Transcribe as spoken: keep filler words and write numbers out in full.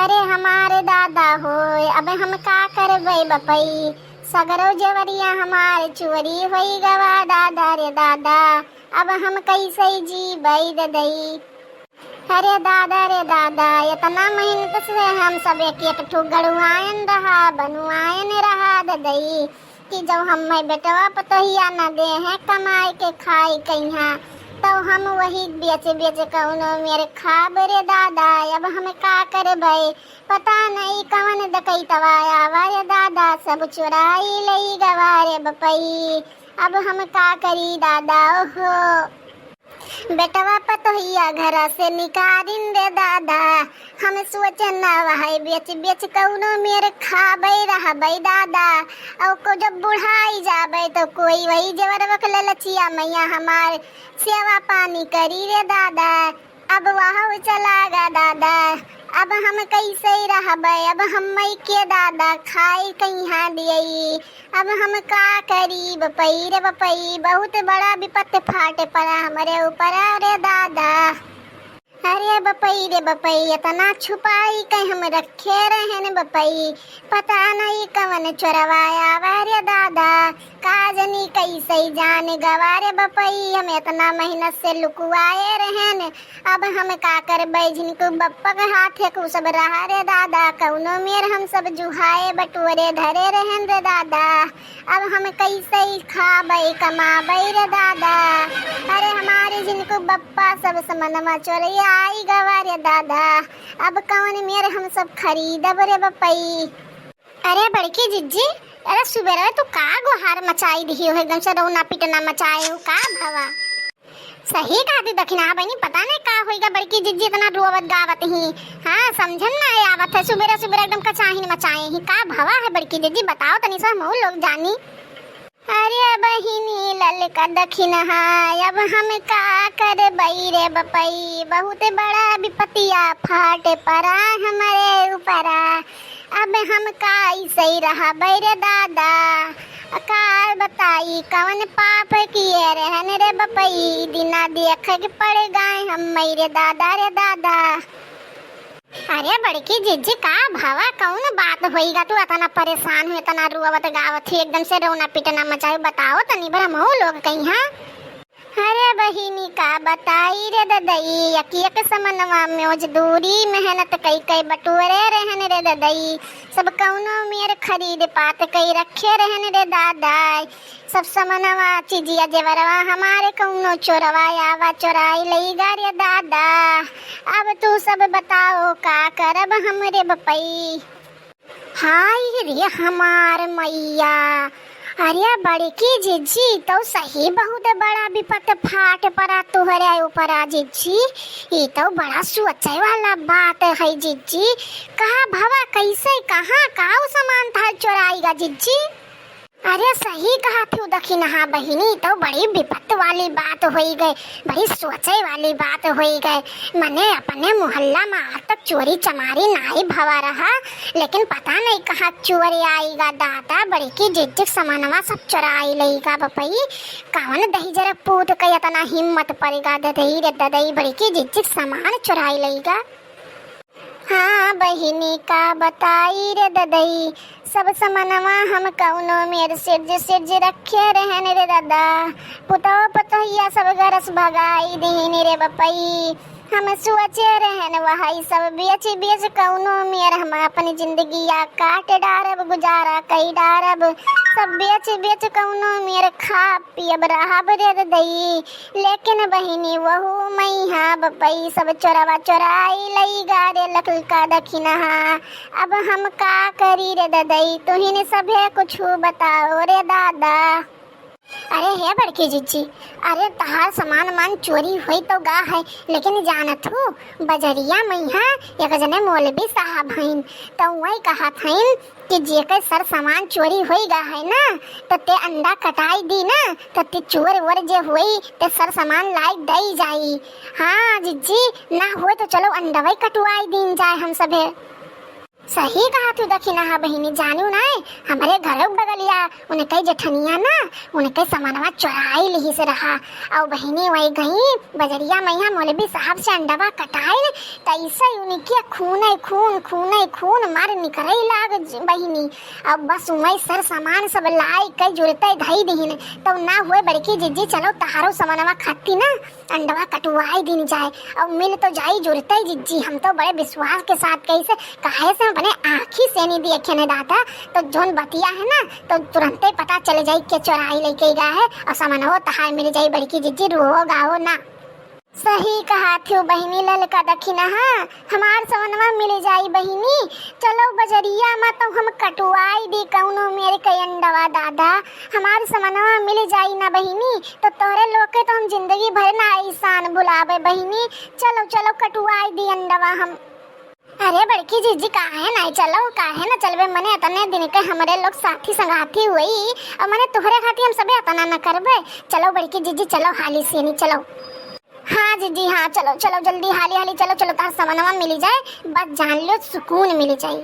रे हमारे दादा होय, अब हम का करबै बपई, सगरो जेवरिया हमार चोरी होई गवा दादा रे दादा, अब हम कैसे जीबै ददई। अरे दादा रे दादा, इतना मेहनत से हम सब एक एक ठो गड़ुआयन रहा, बनुआयन रहा ददई, कि जब हम्मै बेटवा पतोहिया न देहैं कमाइ के खाइ कइहाँ, तउ हम वही बेच बेच कउनो मेर खाब रे दादा। अब हम का करबै, पता नहीं कवन डकैतवा आवा रे दादा, सब चोराइ लइ गवा रे बपई। अब हम का करी दादा, ओहो। बेटवा पतोहिया घरा से निकारिन रे दादा, हम सोचेन ना वहै बेच बेच कउनो मेर खाबै रहबै दादा। अउ को जब बुढ़ाइ जाबै तउ कोई वही जेवरवा के ललचिया मइहाँ हमार सेवा पानी करी रे दादा। अब वहउ चला गा दादा, अब हम कैसे रहबै, अब हम्मै के दादा खाइ कइहाँ दियई। अब हम का करी बपई रे बपई, बहुत बड़ा विपत फाट परा हमरे ऊपर रे दादा। अरे बपई रे बपई, इतना छुपाइ के हम रखे रहेन बपई, पता नहीं कवन चोरवा आवा रे दादा, का जनी कैसे जान गवा रे बपई, हम इतना मेहनत से लुकुआए रहेन, अब हम का करबै, झिनकू बप्पा के हाथे कु सब रहा रे दादा, कउनो मेर हम सब जुहाए बटोरे धरे रहेन रे दादा। अब हम कैसे खाबै कमाबै रे दादा। अरे हमारे झिनकू बप्पा सब समनवा चोरइ आइ गवा रे दादा। अब कउन मेर हम सब खरीदब रे बपई। अरे बड़की जिज्जी, अरे सुबेरे तू का गोहार मचाइ दिही हो, एकदम से रौना पिटना मचाए हो, का भवा? सही कहत ही दखिनहा बहिनी, पता नहीं का होइगा बड़की जिज्जी इतना रोवत गावत ही। हाँ, समझन ना आवत है, सुबेरे सुबेरे एकदम कचाहिन मचाए ही। का भवा है बड़की जिज्जी, बताओ तनी सा हमहू लोग जानी। अरे बहिनी ललका दखिनहा, अब हम का करबै रे बपई, बहुत बड़ा विपतिया फाट परा हमरे ऊपरा। अब हम कैसे रहबै रे दादा, का बताई कवन पाप किए रहेन रे बपई, दिना देखे के पड़ गए हम रे दादा रे दादा। अरे बड़की जिज्जी का भवा, कउन बात होइगा तू इतना परेशान हो, इतना रोवत गावत ही, एकदम से रौना पिटना मचाए, बताओ तनी भर हमहू लोग कइहाँ। अरे बहिनी का बताई रे ददई, एक एक समनवा मजदूरी मेहनत कइ कइ बटोरे रहेन रे ददई, सब कउनो मेर खरीद पात कइ रखे रहेन रे दादा। सब समनवा चिजिया जेवरवा हमारे कउनो चोरवा आवा चोराइ लइगा रे दादा। अब तू सब बताओ का करब हम रे बपई। हाय रे हमार मइया, अरे बड़की जिज्जी, ई तउ सही बहुत बड़ा विपत फाट परा तुहरे ऊपरा जिज्जी। ई तउ बड़ा सोचे वाला बात है जिज्जी। कहा भवा, कैसे, कहाँ, काउ सामान था चोराइगा जिज्जी? अरे सही कहत हू दखिनहा बहिनी, ई तउ बड़ी विपत वाली बात होइ गए, बड़ी सोचे वाली बात होइ गए। मने अपने मोहल्ला मा आज तक चोरी चमारी नाई भवा रहा, लेकिन पता नहीं कहाँ चोर आइगा दादा, बड़की जिज्जी क समनवा सब चोराइ लइगा बपई। कवन दहिजर पूत क इतना हिम्मत परिगा ददई रे ददई, बड़की जिज्जी क समान चोराइ लइगा। हाँ बहिनी का बताई रे ददई, सब समनवा हम कउनो मेर सिरज सिरज रखे रहेन रे दादा। पुतौ पतोहिया सब घर से भगाइ दिहिन रे बपई। हम सोचे रहेन वहई सब बेच बेच कउनो मेर हम अपनी जिंदगिया काट डारब, गुजारा कइ डारब। सब बेच बेच कउनो मेर खा पियब रहब रे ददई। लेकिन बहिनी वहू मइहाँ बपई सब चोरवा चोराइ लइगा रे ललका दखिनहा। अब हम का करी रे ददई, तुहिन सभे कुछु बताओ रे दादा। अरे हे बड़की जिज्जी, अरे तहार समान मान चोरी होइ तउ गा है, लेकिन जानत हू बजरिया मइहाँ एक जने मौलवी साहब हइन, तउ वही कहत हइन कि जेकर सर समान चोरी होइ गा है ना, त ते अंडा कटाइ दी ना, त ते चोर वोर जे होई, ते सर समान लाइ दइ जाई। हाँ जिज्जी, ना होई त चलो अंडवइ कटवाइ दीन जाए हम सभे। सही कहत हू दखिनहा बहिनी, जानिउ नाहीं, हमरे घर बगलिया उनके जेठनिया ना, उनके समनवा चोराई लिहिस रहा। अउ बहिनी वही गई बजरिया मइहाँ मौलवी साहब से अंडवा कटाइन, तइसे उनके खूने खून, खूने खून मार निकरे लाग ज-, बहिनी। अब बस उमइ सर सामान सब लाई के जुरते धई दिहिन, तउ ना हुए बड़की जिज्जी, चलो तहारो समनवा खाती ना अंडवा कटवाई दिन जाए, अउ मिल तो जाई जुरते जिज्जी। हम तो बड़े विश्वास के साथ कही से, काहे से हम अपने आँखी से नहीं देखे ने दादा, तो जौन बतिया है ना, तो तुरंते पता चल जाई के चोराई लेके गया है, अउ समनवो तहार मिल जाई बड़की जिज्जी, रुओ गाओ ना। सही कहत हू बहिनी, ललका दखिनहा, हमार समनवा मिल जाई बहिनी। चलो बजरिया मा तो हम कटवाई दी कउनो मेर के अंडवा दादा, हमार समनवा मिल जाई ना बहिनी, तो तोहरे लोग के तो हम जिंदगी भर ना एहसान भुलावे बहिनी। चलो, चलो कटवाई दी अंडवा हम। अरे बड़की जिज्जी, काहे ना चलो, काहे ना चलबे, मने अतने दिन के हमरे लोग साथी संगाती हुई, अउ मने तोहरे खाती हम सबे अतना न करबे। चलो बड़की जिज्जी, चलो हाली सेनी चलो। हाँ जिज्जी, हाँ, चलो, चलो, जल्दी, हाली, हाली, चलो, चलो, तार समनवा मिली जाए, बस जान लो, सुकून मिली जाए।